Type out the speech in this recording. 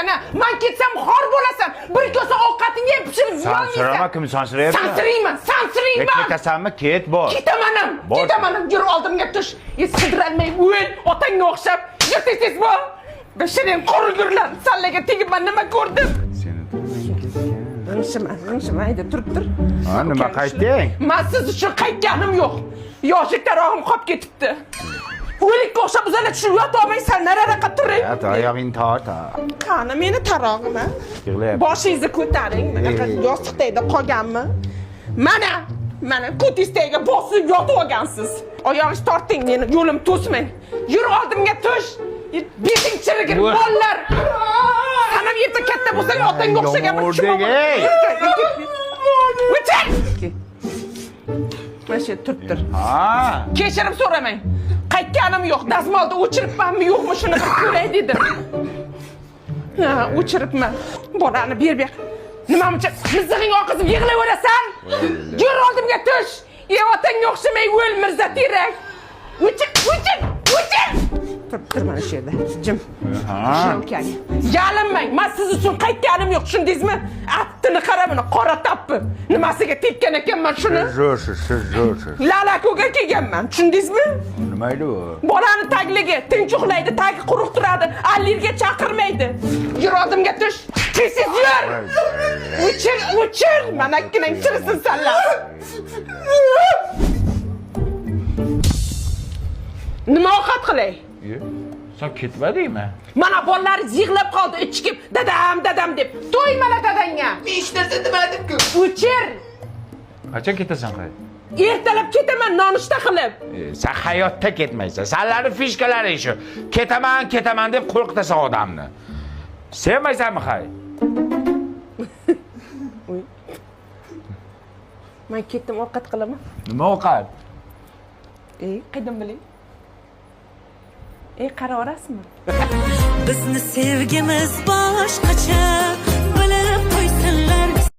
Aytsana, man ketsam xor bo'lasan. Bir kosa ovqatingni ham pishirib Sansirama, yeyolmaysan. kim sansirayapti? Sansirayman, sansirayman. Ketasanmi? Ket, bor. Ketaman ham, Bor. ketaman ham. Yur oldimga tush. Sidiralmay o'l, otangga o'xshab. Yur tez tez bor. Bashiring qurg'urlar, sallaga tegib man nima ko'rdim? Seni G'ingshima, g'ingshima, hayda turib tur. Ha, nima qaytding? Man siz uchun qaytganim yo'q. Yoshlik tarog'im qolib ketibdi. O'likka o'xshab uzala tushib yota olmaysan, nariroqqa turing. Ya, oyog'ingni tort. Ha. Qani meni tarog'im, a? Yig'layapti. Boshingizni ko'taring. Bunaqa Ey. yostiq tagida qolganmi? Mana, mana ko'tingiz tagiga bosib yotib olgansiz. Oyog'ingizni torting meni, yo'lim to'smang. Yur oldimga tush. Beting chirigir, Voy. bolalar. San ham erta katta bo'lsang otangga o'xshagan bir Yomon chumoq. ey. O'chir! Mana shu yerda turib tur. Ha. Kechirim so'ramang. Qaytganim yo'q. Dazmolda o'chiribmanmi, yo'qmi shuni bir ko'ray dedim. Ha, o'chiribman. Bolani ber ber. Nima muncha mizig'ing oqizib yig'layverasan? Yur oldimga tush. Ey otangga o'xshamay o'l Mirza terak. O'chir, o'chir, o'chir. Tur, tur mana shu yerda. Jim. Ha. Ukang. Yalinmang. Men siz uchun qaytganim yo'q, tushundingizmi? Aptini qara buni, qora tappi. Nimasiga tekkan ekanman shuni? Zo'rsiz, siz zo'rsiz. Lalakoga kelganman, tushundingizmi? Nima edi u? Bolani tagligi tinch uxlaydi, tagi quruq turadi, allirga chaqirmaydi. Yur oldimga tush. Tez yur. O'chir, o'chir. Manakkinang chirisin sanlar. Nima ovqat qilay? Sen ketmadingmi? Mana bolalaringiz yig'lab qoldi, ichikib, dadam, dadam deb. To'ymala dadangga. Men hech narsa demadim-ku. O'chir. Qachon ketasan qay? Ertalab ketaman nonushta qilib. Sen hayotda ketmaysan. Sanlarni fishkalaring shu. Ketaman, ketaman deb qo'rqitasan odamni. Sevmaysanmi hay? Men ketdim, ovqat qilaman. Nima ovqat? Ey, qaydan bilay? Ey, qaraverasizmi? Bizni sevgimiz boshqacha.